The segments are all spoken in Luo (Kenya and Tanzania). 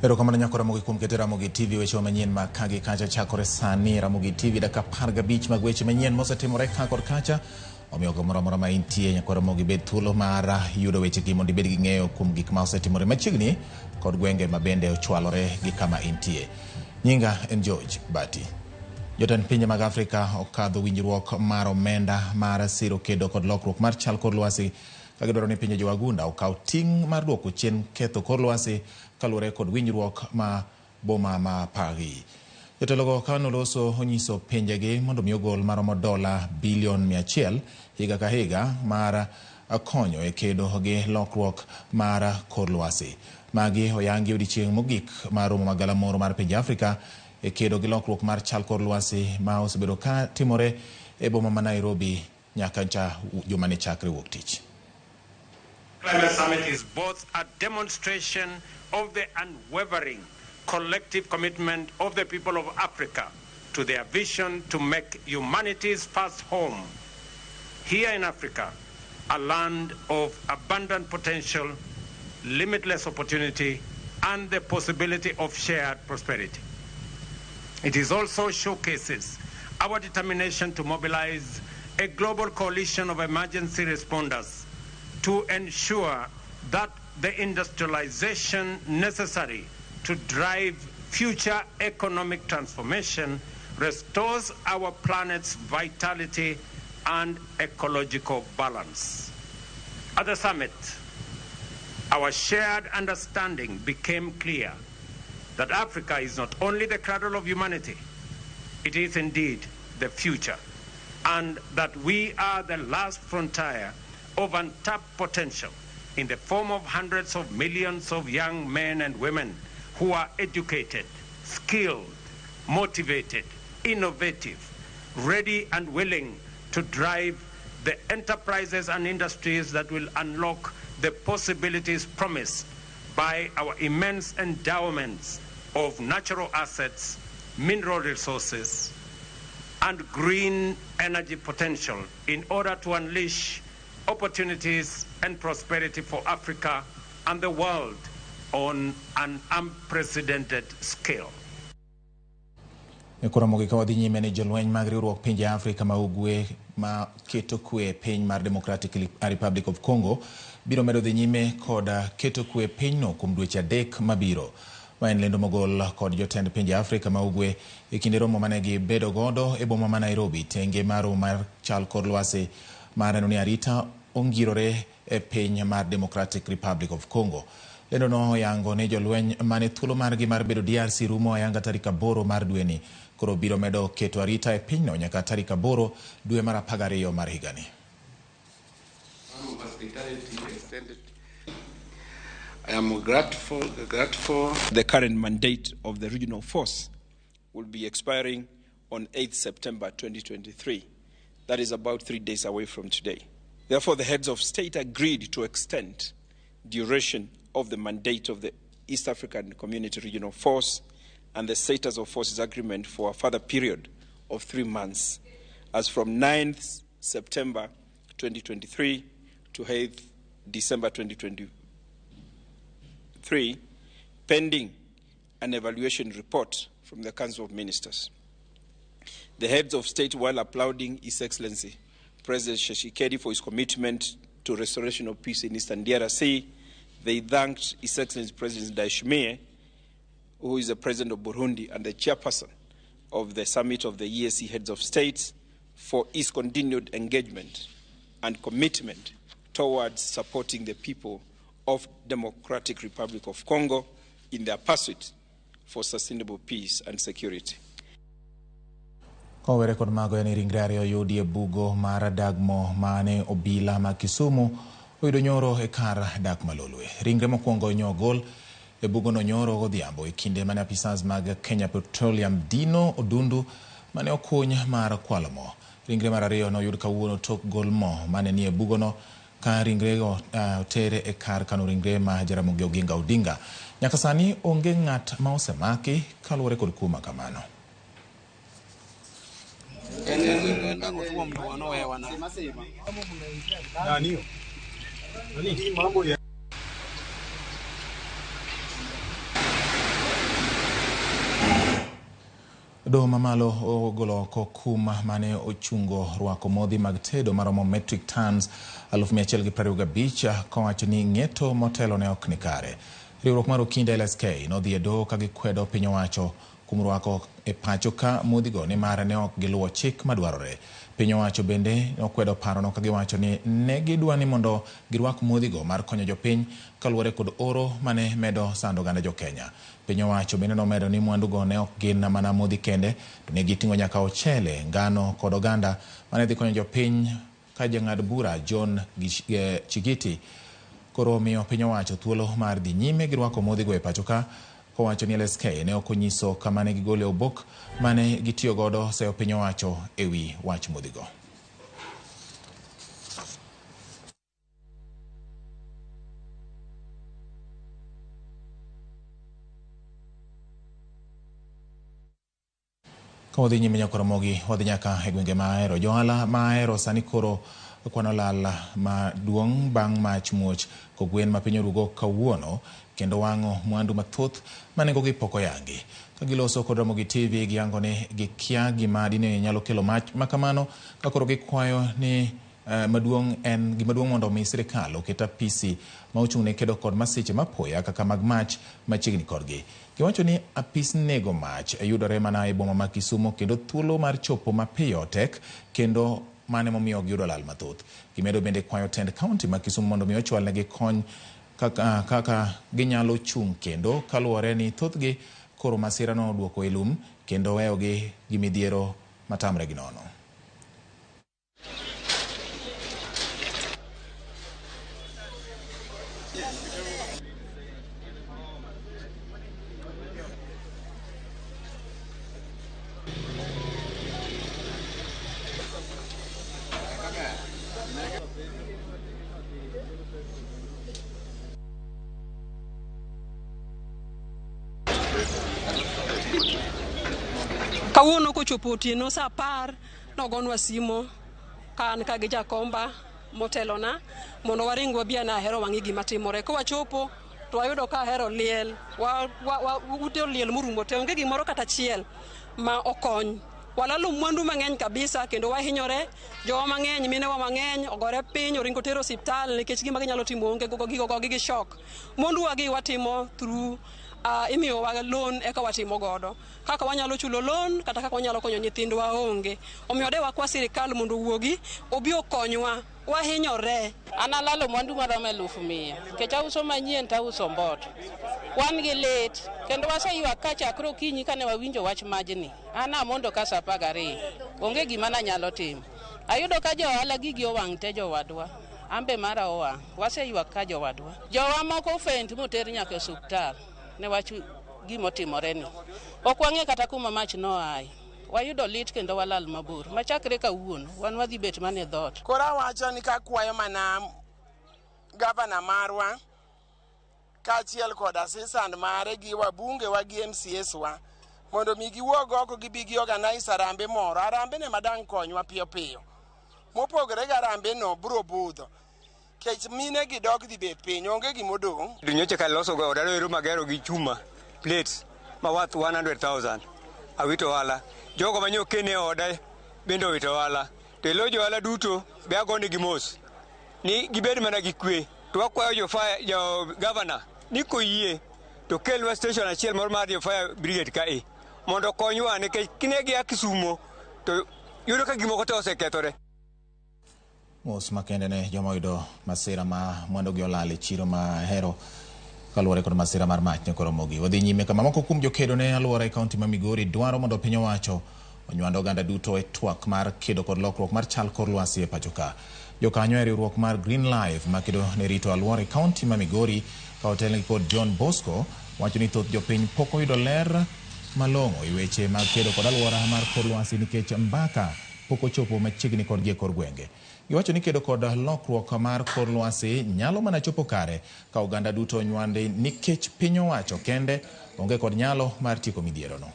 Erokamano nyako Ramogi kuom keto Ramogi TV weche manyien ma ka gi kacha chakore sani. Ramogi TV dakika 15 mag weche manyien mosetimore ka kod kacha. Omiyo kamoro amora ma intie nyako Ramogi bed thuolo mar yudo wechegi mondo ibed gi ng'eyo kuom gik ma osetimore machiegni kod gwenge ma bende ochwalore gi kama intie. Nyinga en George Bati. Jotend pinje mag Afrika okadho winjruok mar omenda mar siro kedo kod lokruok mar chal kor lwasi ka gidwaro ni pinje jowagunda okaw ting' mar duoko chien ketho kor lwasi kaluwore kod winjruok ma boma ma Paris. Jotelogo ka noloso onyiso pinjegi mondo mi ogol maromo dola bilion 100 higa ka higa mar konyo e kedo gi lokruok mar kor lwasi. Magi oyangi odiechieng' mogik mar romo magalamoro mar pinje Afrika e kedo gi lokruok mar chal kor lwasi ma osebedo ka timore e boma ma Nairobi nyaka ncha juma ne chakre wuok tich. Climate Summit is both a demonstration of the unwavering collective commitment of the people of Africa to their vision to make humanity's first home here in Africa a land of abundant potential, limitless opportunity, and the possibility of shared prosperity. It is also showcases our determination to mobilize a global coalition of emergency responders to ensure that the industrialization necessary to drive future economic transformation restores our planet's vitality and ecological balance. At the summit, our shared understanding became clear that Africa is not only the cradle of humanity, it is indeed the future, and that we are the last frontier of untapped potential in the form of hundreds of millions of young men and women who are educated, skilled, motivated, innovative, ready and willing to drive the enterprises and industries that will unlock the possibilities promised by our immense endowments of natural assets, mineral resources, and green energy potential in order to unleash opportunities and prosperity for Africa and the world on an unprecedented scale. E koro ka wadhi nyime ni jolweny mag riwruok pinje Afrika ma ugwe ma keto kwe e piny mar Democratic Republic of Congo biro medo dhi nyime kod keto kwe e pinyno kuom dweche 3 mabiro. Ma en lendo mogol kod jotend pinje Afrika ma ugwe e kinde romo mane gibedo godo e boma ma Nairobi tenge mar romo mar chal kor lwasi mar neno ni arita ongirore e piny mar Democratic Republic of Congo. Lendo no oyango ni jolweny mane thuolo margi mar bedo DRC rumo ayanga tarik 8 mar dweni. Koro biro medo keto arita e pinyno nyaka tarik 8 dwe mar 12 mar higani. I am grateful. The current mandate of the regional force will be expiring on 8th September 2023. That is about 3 days away from today. Therefore, the heads of state agreed to extend duration of the mandate of the East African Community Regional Force and the Status of Forces Agreement for a further period of 3 months, as from 9th September 2023 to 8th December 2023, pending an evaluation report from the Council of Ministers. The heads of state, while applauding His Excellency President Tshisekedi for his commitment to restoration of peace in Eastern DRC, they thanked His Excellency President Ndayishimiye, who is the President of Burundi and the chairperson of the Summit of the EAC Heads of States, for his continued engagement and commitment towards supporting the people of Democratic Republic of Congo in their pursuit for sustainable peace and security. Kowere kod mago en ringre ariyo oyudi e bugo mar dagmo mane obila ma Kisumu oyudo nyoro e kar dak malolwe. Ringre mokwongo nyogol e bugono nyoro godhiambo e kinde mane apisas mag Kenya Petroleum dino odundu mane okuny mar kwalo mo. Ringre mar ariyo noyud kawuono tok gol mo mane nie bugono ka ringrego otere e kar kano ringre ma Jaramogi Oginga Odinga. Nyaka sani onge ng'at ma osemaki kaluwore kod kuo ma kamano. Doho mamalo ogolo oko kum mane ochungo rwako modhi mag tedo maromo metric tons 125 kowacho ni ng'eto motelo ne ok ni kare. Riwruok mar Okinda LSK nodhi e doho ka gikwedo piny owacho kuom rwako e pacho ka modhigo nimar ne ok giluwo chik madwarore. Piny owacho bende nokwedo parono ka giwacho ni ne gidwa ni mondo girwak modhigo mar konyo jopiny kaluwore kod oro mane medo sando oganda jo Kenya. Piny owacho bende nomedo ni mwandugo ne ok gin mana modhi kende to ne giting'o nyaka ochele, ngano kod oganda mane dhi konyo jopiny ka jang'ad bura John Chigiti koro omiyo piny owacho thuolo mar dhi nyime gi rwako modhigo e pacho ka kowacho ni LSK ne ok onyiso kama ne gigole obok mane gitiyo godo seyo piny owacho ewi wach modhigo. Ka wadhi nyime nyaka Ramogi, wadhi nyaka e gwenge ma Ahero. Jo-ohala ma Ahero sani koro kwano lal maduong' bang' mach muoch kogwen ma piny orugo kawuono kendo wang'o mwandu mathoth ma nengogi pok oyangi. Ka giloso kod Ramogi TV giyango ni gikia gima dine nyalo kelo mach makamano ka koro gikwayo ni maduong' en gima duong' mondo omi sirikal oket apisi ma ochung' ne kedo kod masiche mapoya kaka mag mach machiegni kodgi. Giwacho ni apis nego mach yudore mana e boma ma Kisumo kendo thuolo mar chopo mapiyo tek kendo mano emomiyo giyudo lal mathoth. Gimedo bende kwayo tend kaunti ma Kisumu mondo mi ochwalnegi kony kaka ginyalo chung' kendo kaluwore ni thothgi koro masira no oduoko e lum kendo weyogi gi midhiero matamre gi nono. Kawuono kochopo otieno saa 10 nogonwa simo ka an ka gi jakomba motelona mondo waring wabi ane Ahero wang'i gima timore. Kowachopo to wayudo ka Ahero liel, ute oliel morumo te, onge gimoro kata achiel ma okony. Walalo mwandu mang'eny kabisa kendo wahinyore, jowa mang'eny, minewa mang'eny ogore piny, oringo tero osiptal nikech gima ginyalo timo onge, gigo gogi gi shock. Mwanduwa gi watimo through imiyowa loan eka watimo godo. Kaka wanyalo chulo loan kata kaka wanyalo konyo nyithindwa onge. Omiyo de wakwa sirikal mondo owuogi obi okonywa, wahinyore. An alalo mwandu maromo 100,000 nikech auso manyien to auso mboto. Wan gi lit kendo waseywak ka chakre okinyi kane wawinjo wach majni. An amondo ka saa 12, onge gima nanyalo timo. Ayudo ka jo ohala gigi owang' te jowadwa. An be mara owang', waseywak ka jowadwa. Jowa moko ofent moter nyaka e osuptal ne wach gimotimore ni. Ok wang'e kata kuma mach noaye. Wayudo lit kendo walal mabor. Machakre kawuono, wan wadhi bet mana e dhoot. Koro awacho ni kakwayo mana gavana marwa kaachiel kod assistant mare gi wabunge wa gi MCAs wa mondo mi giwuog oko gibi gi organize arambe moro. Arambe ne madang' konywa piyo piyo. Mopogore gi arambe no bro budho. Kech mine gi dok dhi bet piny, onge gimodong'. Nyocha kaloso go oda ero magero gi chuma plates ma worth 100,000 awito ohala. Jogo manyo kene e oda bende owito ohala. To elo jo ohala duto be agonegi mos ni gibed mana gi kwe. To wakwayo jo fire, jo governor ni koyie to kelwa station achiel moro mar jo fire brigade kae mondo okonywa nikech kine gia Kisumo to yudo ka gimoko te osekethore. Mos makende ne joma oyudo masira ma mwandugi olal e chiro ma Ahero kaluwore kod masira mar mach ne koro mogi. Wadhi nyime kama moko kuom jokedo ne alwora e kaunti ma Migori dwaro mondo piny owacho onywand oganda duto e twak mar kedo kod lokruok mar chal kor lwasi e pacho ka. Jokanyo e riwruok mar Green Life makedo ne rito alwora e kaunti ma Migori ka otelnegi kod John Bosco wacho ni thoth jopiny pok oyudo ler malong'o e weche mag kedo kod alwora mar kor lwasi nikech mbaka pok ochopo machiegni kodgi e kor gwenge. Giwacho ni kedo kod lokruok mar kor lwasi nyalo mana chopo kare ka oganda duto onywandi nikech piny owacho kende onge kod nyalo mar tieko midhierono.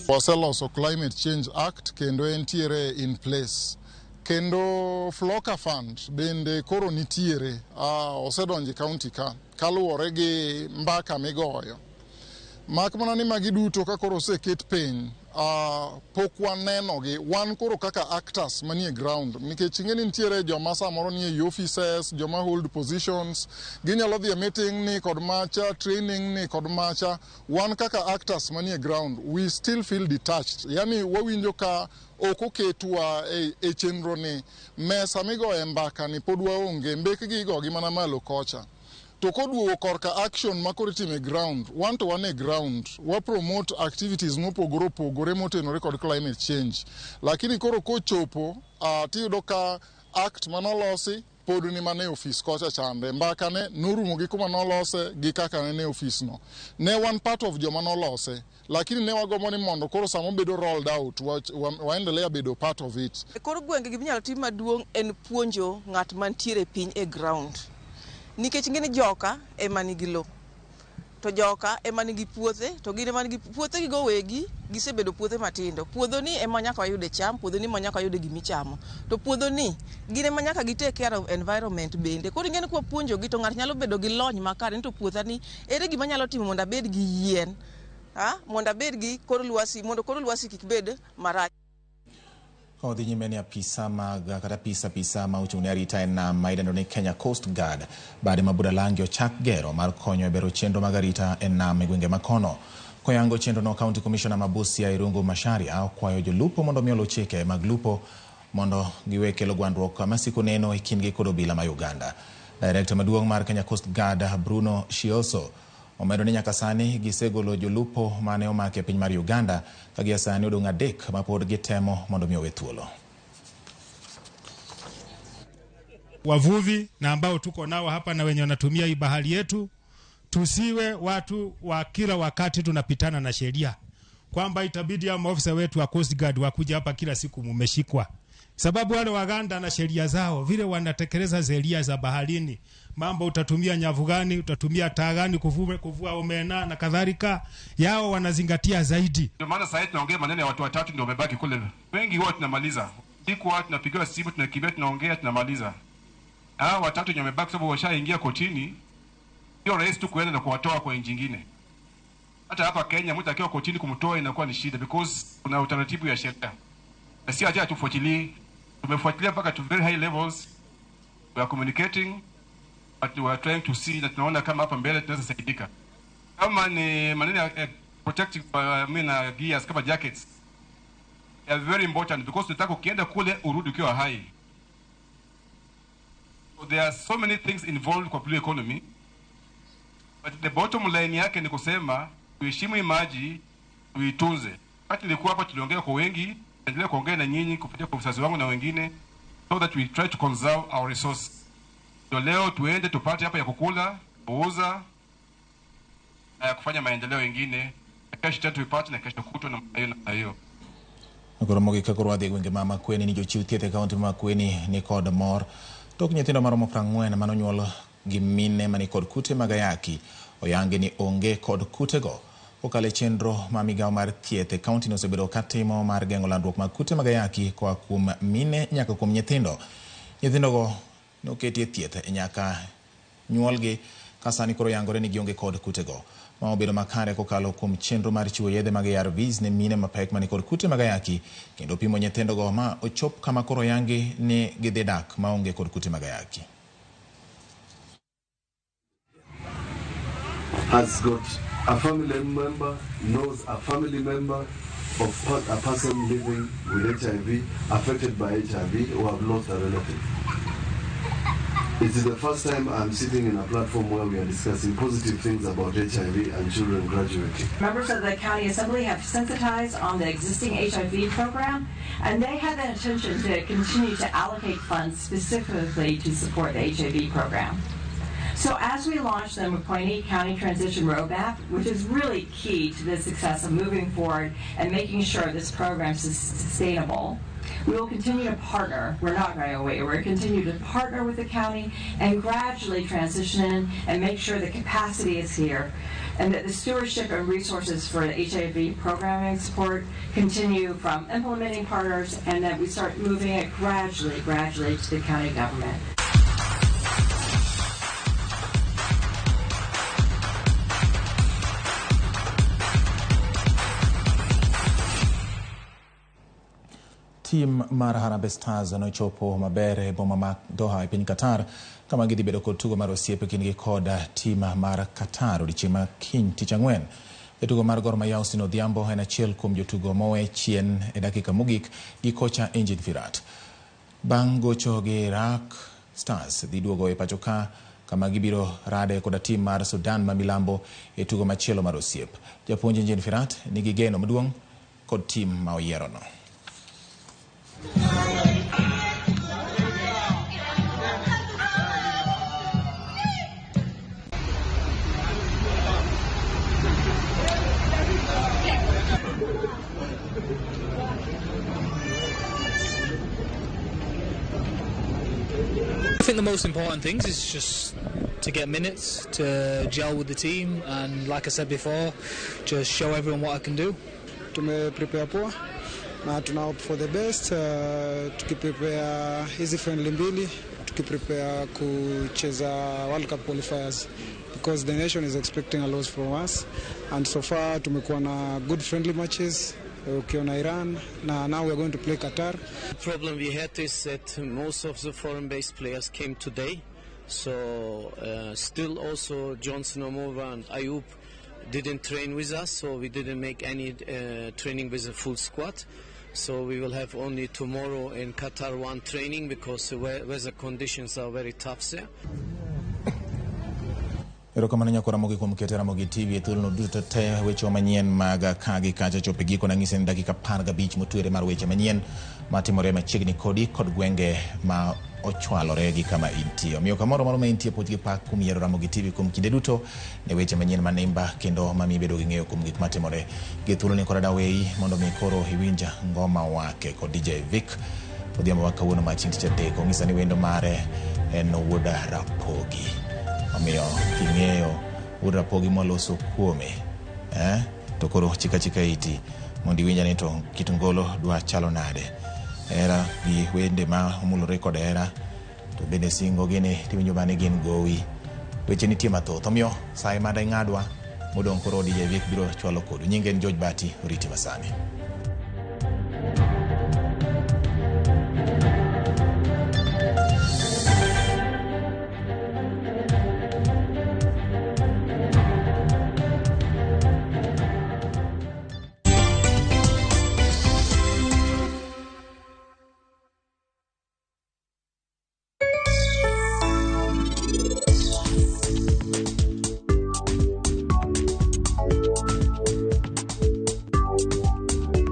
Waseloso Climate Change Act kendo entiere in place. Kendo Floka Fund bende koro nitiere, osedonjo e county ka kaluwore gi mbaka migoyo. Mak mana ni magi duto ka koro oseket piny, pok wanenogi wan koro kaka actors manie ground, nikech ing'e ni nitiere joma samoro nie offices, joma hold positions, ginyalo dhi e meeting ni kod macha, training ni kod macha. Wan kaka actors manie ground, we still feel detached, yani wawinjo ka ok oketwa e chenro ni mesa migoye mbaka ni pod waonge mbekgi igogi mana malo kocha. To koduogo korka action ma koro itimo e ground, wan to wan e ground, wa promote activities mopogore opogore motenore kod climate change, lakini koro kochopo tiyudo ka act manolosi pod ni mana e ofis kocha chande. Mbaka ne norumo gi kuma nolose gi kaka ne ne ofis no. Ne wan part of joma nolose, lakini ne wagombo ni mondo koro sama obedo rolled out waendelea bedo part of it. E kor gwenge giminyalo tim maduong' en puonjo ng'at mantiere piny e ground. Nikech ing'e ni joka ema nigi lo, to joka ema nigi puothe, to gin ema nigi puothe gigo wegi gisebedo puothe matindo. Puodho ni ema nyaka wayude cham, puodho ni ema nyaka wayude gimichamo. To puodho ni gin ema nyaka gi take care of environment bende. Koro ing'e ni kwapuonjogi to ng'ato nyalo bedo gi lony makare ni to puotha ni ere gima anyalo timo mondo abed gi yien, mondo abed gi kor lwasi, mondo kor lwasi kik bed marach. Ka odhi nyime ni apisa mag kata apisa ma ochung' ne arita e nam ma idendo ni Kenya Coast Guard bade ma Budalangi ochak gero mar konyo e bero chenro mag arita e nam e gwenge makono. Koyango chenro no, County Commissioner ma Busia Irungu Macharia okwayo jolupo mondo mi oluw chike mag lupo mondo giwe kelo gwandruok masiko neno e kindgi kod obila ma Uganda. Director maduong' mar Kenya Coast Guard Bruno Shioso omedo ni nyaka sani gisegolo jolupo mane omaki e piny mar Uganda ka gie sani odong' 3 ma pod gitemo mondo mi owe thuolo. Wavuvi na ambao tuko nao hapa na wenye wanatumia hii bahari yetu, tusiwe watu wa kila wakati tunapitana na sheria, kwamba itabidi hao maofisa wetu wa Coast Guard wakuja hapa kila siku mumeshikwa. Sababu wale Waganda na sheria zao vile wanatekeleza sheria za baharini, mambo utatumia nyavu gani, utatumia taa gani kuvua omena na kadhalika, yao wanazingatia zaidi. Ndio maana sasa tunaongea maneno ya watu watatu ndio wamebaki kule. Wengi huwa tunamaliza. Siku watu tunapigiwa simu, tunakimbia, tunaongea, tunamaliza. Hao watatu ndio wamebaki sababu washaingia kotini. Sio rahisi tu kuenda na kuwatoa kwa nchi nyingine. Hata hapa Kenya mtu akiwa kotini kumtoa inakuwa ni shida because kuna utaratibu ya sheria. Na si acha tufuatilie. Tumefuatilia mpaka to very high levels. We are communicating, but we are trying to see that tunaona kama hapa mbele tunaweza saidika. Kama ni maneno ya protective mina gears kama jackets, they are very important because tunataka ukienda kule urudi ukiwa hai. So there are so many things involved kwa blue economy, but the bottom line yake ni kusema tuheshimu maji, tuitunze. Wakati nilikuwa hapa tuliongea kwa wengi, endelea kuongea na nyinyi kupitia kwa ofisa wangu na wengine, so that we try to conserve our resource. Ndio leo tuende tupate hapa ya kukula, kuuza na ya kufanya maendeleo mengine. Kesho tatu tuipate na kesho kutwa na hiyo na hiyo. Koro mogik ka koro wadhi e gwenge ma Makueni ni jochiw thieth e kaunti ma Makueni ni kod mor tok nyithindo maromo 40 manonyuol gi mine mani kod kute mag ayaki oyangi ni onge kod kutego. Kokalo e chenro ma migawo mar thieth e kaunti no osebedo katimo mar geng'o landruok mag kute mag ayaki koa kuom mine nyaka kuom nyithindo. Nyithindogo noketi e thieth nyaka nyuolgi ka sani koro yangore ni gionge kod kutego. Ma obedo makare kokalo kuom chenro mar chiwo yedhe mag ARVs ne mine mapek mani kod kute mag ayaki kendo pimo nyithindogo ma ochop kama koro yangi ni gidhi dak maonge kod kute mag ayaki. Has got a family member, knows a family member of a person living with HIV, affected by HIV, or have lost a relative. It is the first time I'm sitting in a platform where we are discussing positive things about HIV and children graduating. Members of the County Assembly have sensitized on the existing HIV program, and they have the intention to continue to allocate funds specifically to support the HIV program. So as we launch the Makueni County Transition Roadmap, which is really key to the success of moving forward and making sure this program is sustainable, we will continue to partner. We're not going away. We're going to continue to partner with the county and gradually transition in and make sure the capacity is here and that the stewardship and resources for the HIV programming support continue from implementing partners, and that we start moving it gradually, gradually to the county government. Tim mar Harambee Stars nochopo maber e boma ma Doha e piny Qatar kama gidhi bedo kod tugo mar osiep e kindgi kod tim mar Qatar odiechieng' ma kiny tich ang'wen. Jatugo mar Gor Mahia Austin Odhiambo en achiel kuom jotugo mowe chien e dakika mogik gi kocha Engin Firat. Bang' gocho gi Iraq, Stars dhi duogo e pacho ka kama gibiro rade koda tim mar Sudan ma milambo e tugo machielo mar osiep. Japuonj Engin Firat nigi geno maduong' kod tim ma oyierono. I think the most important things is just to get minutes, to gel with the team, and like I said before, just show everyone what I can do. Tume prepare poa na tuna hope for the best, tukiprepare hizi friendly mbili, tukiprepare kucheza World Cup qualifiers because the nation is expecting a lot from us, and so far tumekuwa na good friendly matches, ukiona Iran na now we are going to play Qatar. The problem we had is that most of the foreign-based players came today, so still also Johnson Omova and Ayub didn't train with us, so we didn't make any training with a full squad. So we will have only tomorrow in Qatar one training because the weather conditions are very tough there. Erokamano nyakora Ramogi kuom keto Ramogi TV e thuolono duto te weche manyien mag ka gi kacha chopo e giko nang'isi ni dakika 15 motwere mar weche manyien matimore machiegni kodi kod gwenge ma ochwalore gi kama intie. Omiyo kamoro amora ma intie puoch gi pak kuom yiero Ramogi TV kuom kinde duto ne weche manyien manimba kendo mamiyo ibedo gi ng'eyo kuom gik matimore. Gi thuoloni koro adaweyi mondo mi koro iwinj ngoma wake kod DJ Vic odhiambo ma kawuono ma chieng' tich adek. Ong'isa ni wendo mare en wuod Rapogi. Omiyo king'eyo wuod Rapogi mwaloso kuome, to koro chika chika iti mondo iwinj ane to kit ngolo dwa chalo nade. Hera gi wende ma omulore kod hera to bende singo gini tiwinjo mana ni gin gowi. Weche nitie mathoth. Omiyo sa ema da ing'adwa modong' koro DJ Vic biro chwalo kodu. Nyinge en George Bati, oriti masani.